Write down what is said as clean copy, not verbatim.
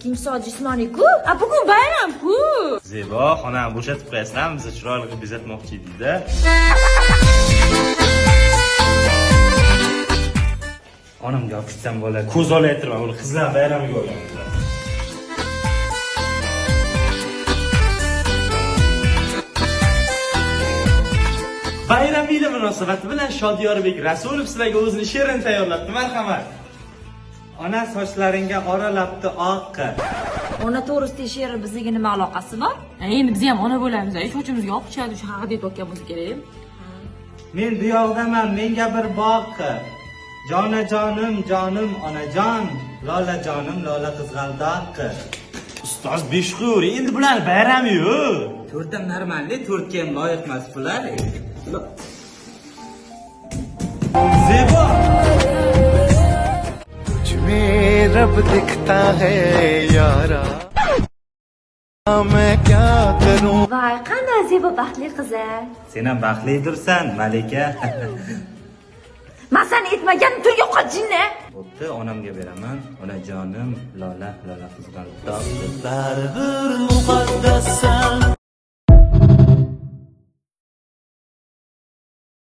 Timsoh jismoniy-ku. A bugun bayram-ku. Zebo, xonani bo'shatib qo'yasizlarmi? Biz chiroyli qilib bezatmoqchi edik-da. Onamga olib ketsam bo'ladi. Ko'z olaytirman, uni qizlar bayramiga olamiz. Bayramiylar munosabati bilan Shodiyorbek Rasulov sizlarga o'zini she'rini tayyorlabdi. Marhamat. Ona sochlaringga oralabdi oqqa. Ona to'g'risidagi she'ri bizga nima aloqasi bor? Endi biz ham ona bo'lamiz, sochimizga oq tushadi, o'sha haqida aytayotgan bo'lsa kerak. Men bu yoqdaman, menga bir boqqa. Jonajonim, jonim, onajon, lolajonim, lola qizg'aldoqqa. Ustoz 5 qo'yavering, endi bular bayrami-yu. To'rtam normalli, to'rtga ham loyiq emas bular. Zebo. तुझ में रब दिखता है यारा मैं क्या करूं Voy, qanday Zebo baxtli qiz a. Sen ham baxtlidirsan, Malika. Men seni aytmagan turga qoch jinni. Bo'pti, onamga beraman. Onajonim, lola, lola qizg'aldoq. Baribir muqaddassan.